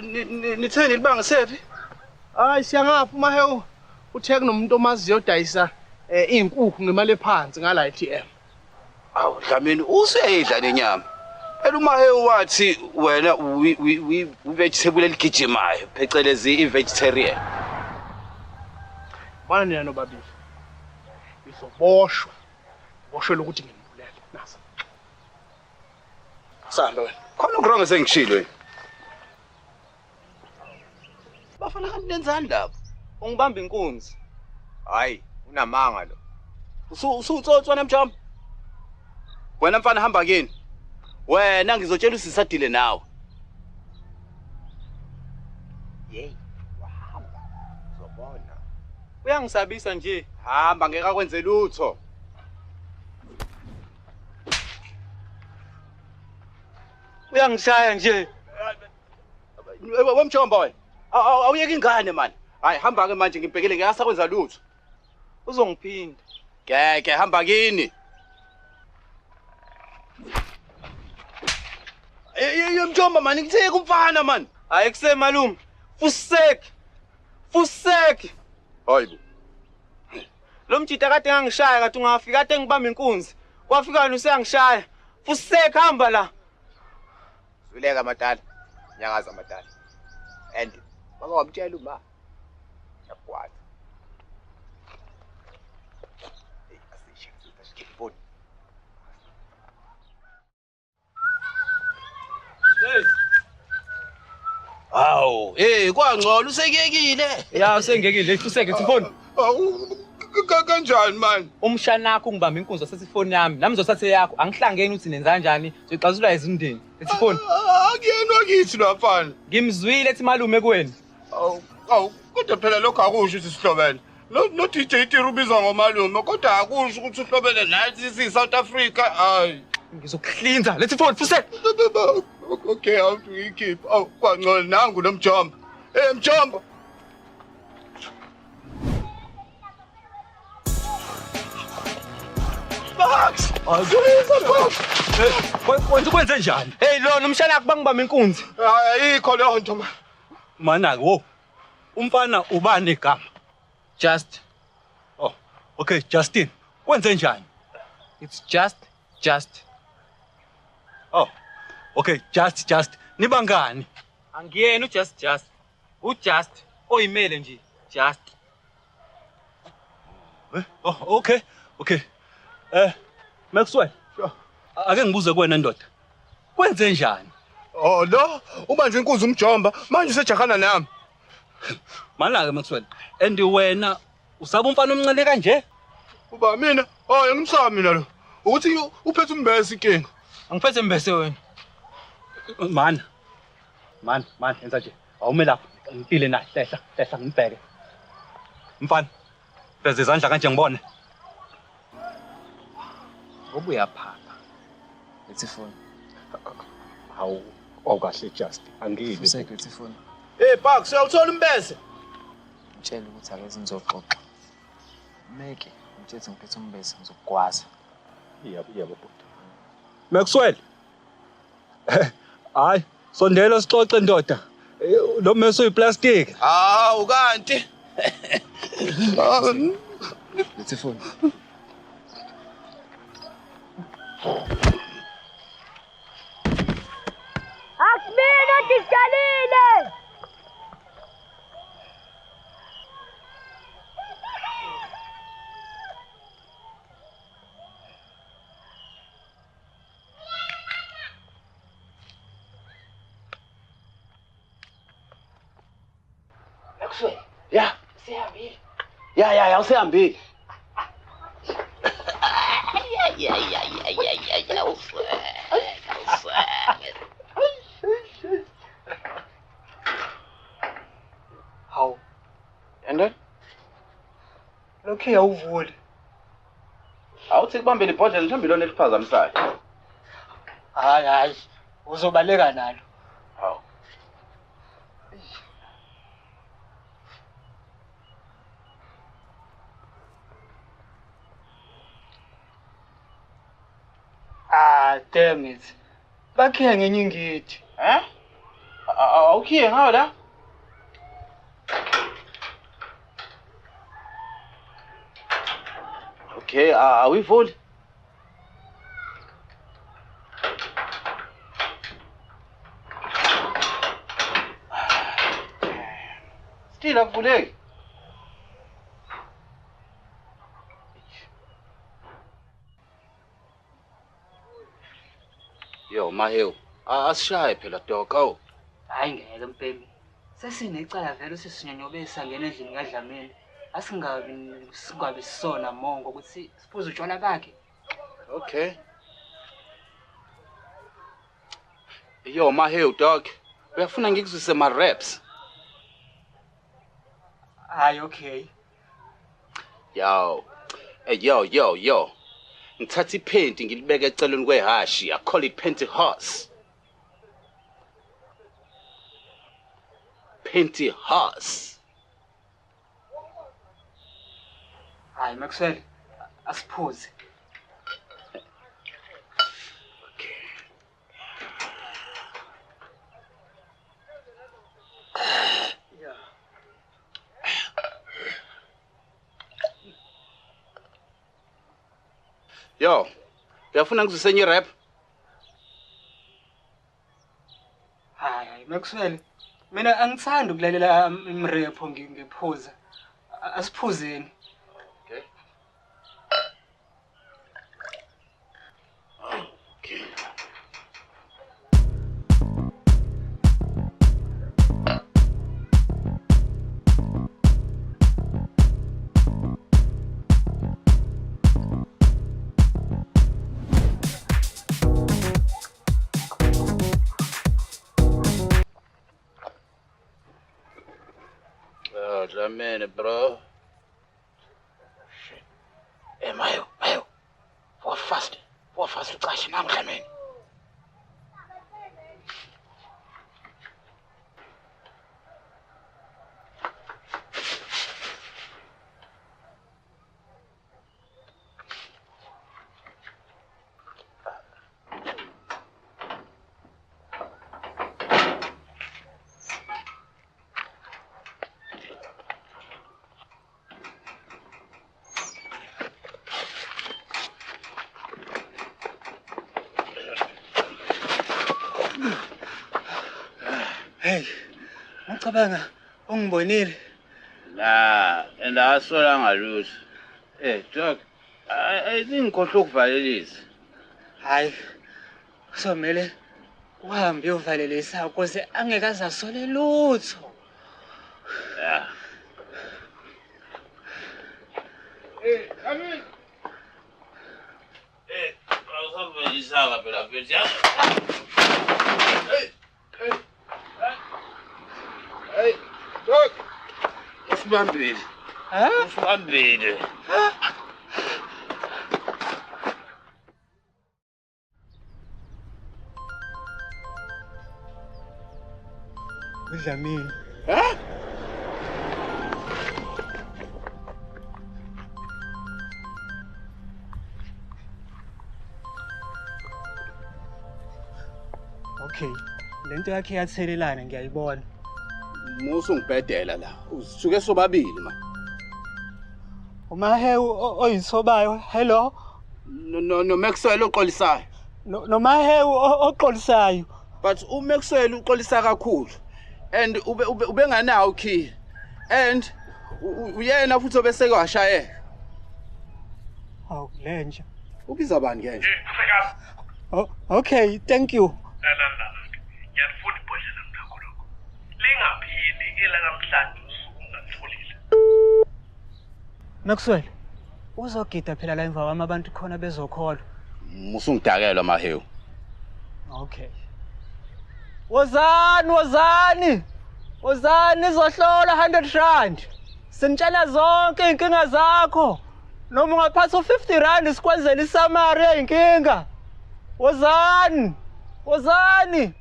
Nitheni libanga sephi? Hayi siyangapha uMahewu uthe kunomuntu omaziyo odayisa iy'nkukhu ngemali ephansi ngala ATM. Awu Dlamini useyidla nenyama. Phela uMahewu wathi wena we-vegetable eligijimayo phecelezi i-vegetarian. Bana nina nobabili. Ngizoboshwa. Ngiboshelwe ukuthi nginibulele. Nasa. Sambe wena. Khona okurongo sengishilo yini? Bafana kanti nenzani lapho? Ungibamba inkunzi. Hayi, unamanga lo. Usutsotsi mjomba. Wena mfana hamba kini. Wena ngizotshela usisadile nawe. Yey, wahamba. Uzobona. Uyangisabisa nje. Hamba ngeke akwenze lutho. Uyangishaya nje. Wemjomba wena. Awuyeke ingane man. Hayi hamba ke manje ngibhekele ngeke asakwenza lutho. Uzongiphinda. Ngeke hamba kini. Mjomba man ngithe kumfana man. Hayi kuse malume. Fusek. Fusek. Hayibo. Lo mjita kade ngangishaya kade ungafika kade ngibamba inkunzi. Kwafika wena useyangishaya. Fusek hamba la. Zuleka madala. Nyakaza madala. And baba wamtshela uma. Yakwazi. Hey, asisha, asisha phone. Hey. Hawu, hey kwangcola usekekile. Ya usengekile, fuseke ifoni. Awu kanjani man? Umshana wakho ungibamba inkunzi wasatha ifoni yami, nami ngizothatha yakho. Angihlangeni ukuthi nenza kanjani, soxazulula izindini. Lethi ifoni. Akuyena wakithi lo mfana. Ngimzwile ethi malume kuwena. Awu, awu, kodwa phela lokho akusho ukuthi sihlobene. No DJ Tira ubizwa ngomalume kodwa akusho ukuthi uhlobene nathi si South Africa. Hayi. Ngizokuhlinza. Lethi ifoni fuseke. Okay, awuthi ngiyikhiphe. Awu, kwangcola nangu lo mjomba. Eh mjomba. Bucks! Kwenze njani? Hey lona umshana wakho bangibamba inkunzi. Ayikho leyo nto ma. Mana wo. Umfana ubani igama? Just. Oh, okay, Justin. Kwenze njani? It's just. Oh. Okay, just. Nibangani? Angiyena uJust. UJust oyimele nje, just. Oh, okay. Okay. Maxwell. Sure. Ake ngibuze kuwena ndoda. Kwenze njani? Oh lo, ubanjwe inkunzi umjomba, manje usejahana nami. Mana ke Maxwell, and wena usaba umfana omncane kanje? Uba mina, oh ngimsaba mina lo. Ukuthi uphethe umbese inkinga. Angiphethe mbese wena. Man, enza nje. Awume lapho, ngipile na, hlehla ngibheke. Mfana, veza izandla kanje ngibone. Obuyaphapha. Lethi phone. Hawu, awukahle just. Angili. Fuseke lethi phone. Hey Bucks, uyawuthola umbese? Ngitshela ukuthi ake ngizoxoxa. Meke, ngitshela ngiphethe umbese ngizokugwaza. Yebo bhuti. Maxwell. Hayi, sondela sixoxe ndoda. Lo mese uyiplastic. Hawu kanti. Lethi phone. Asimina nditshalile. Maxwell. Ya, usehambile. Ya, usehambile. Ya. Hawu. And then? Lokho awuvuli. Awuthi kubambele ibhodlela mhlawumbe lona eliphazamisayo. Hayi, uzobaleka nalo. Hawu. Ah, damn it. Bakhiya ngenye ingidi. Eh? Awukhiye ngawo la? Okay, awuyivuli. Still akuvuleki. Yo, Mahewu, asishaye phela dog, awu. Hayi ngeke mpemi. Sesinecala vele usisinyonyobe sangena endlini kaDlamini. Asingabi sisona mongo ukuthi siphuze utshwala bakhe. Okay. Yo, Mahewu dog, uyafuna ngikuzwise ma raps? Hayi okay. Yo. Hey yo yo yo. Ngithatha iphenti ngilibeke eceleni kwehashi. I call it panty horse. Panty horse. Hayi Maxwell, asiphuze. Okay. Yeah. Yo, uyafuna ngizwise enye rap? Hayi Maxwell, mina angithandi ukulalela imrepho ngiphuza. Asiphuzeni. Okay. Okay. Dlamini, bro. Shit. Hey, Mayo, Mayo. Walk fast. Walk fast ucashe nami Dlamini. Hey, ngicabanga ungibonile. La, and asolanga lutho. Eh, dog, I think ngikhohlwe ukuvalelisa. Hayi. Kusomele uhambe uyovalelisa ukuze angeke azasole lutho. Yeah. Eh, Amin. Eh, awusavelisanga phela mfethu. Hey, hey. Hey, dog. Usibambile. Ha? Usibambile. uDlamini. Ha? Okay, lento yakhe iyathelelana ngiyayibona. Musu ngibhedela la. Usisuke sobabili ma. uMahewu oyithobayo, hello. No no Maxwell oxolisayo. No noMahewu oxolisayo. But uMaxwell uxolisa kakhulu. And ubenganawo key. And uyena futhi obeseke washayeka. Awu lenja. Ubiza bani ke nje? Oh, okay, thank you. La la la. Ngiyalifuna ibhodlela lakho lokho. Lingapheli elanamhlanje usuku ungalitholile. Maxwell, uzogida phela la emva kwami abantu khona bezokholwa. Musungidakelwa Mahewu. Okay. Wozani, wozani. Wozani izohlola 100 rand. Sinitshela zonke inkinga zakho. Noma ungaphatha u50 rand sikwenzele isamari yeyinkinga. Wozani. Wozani.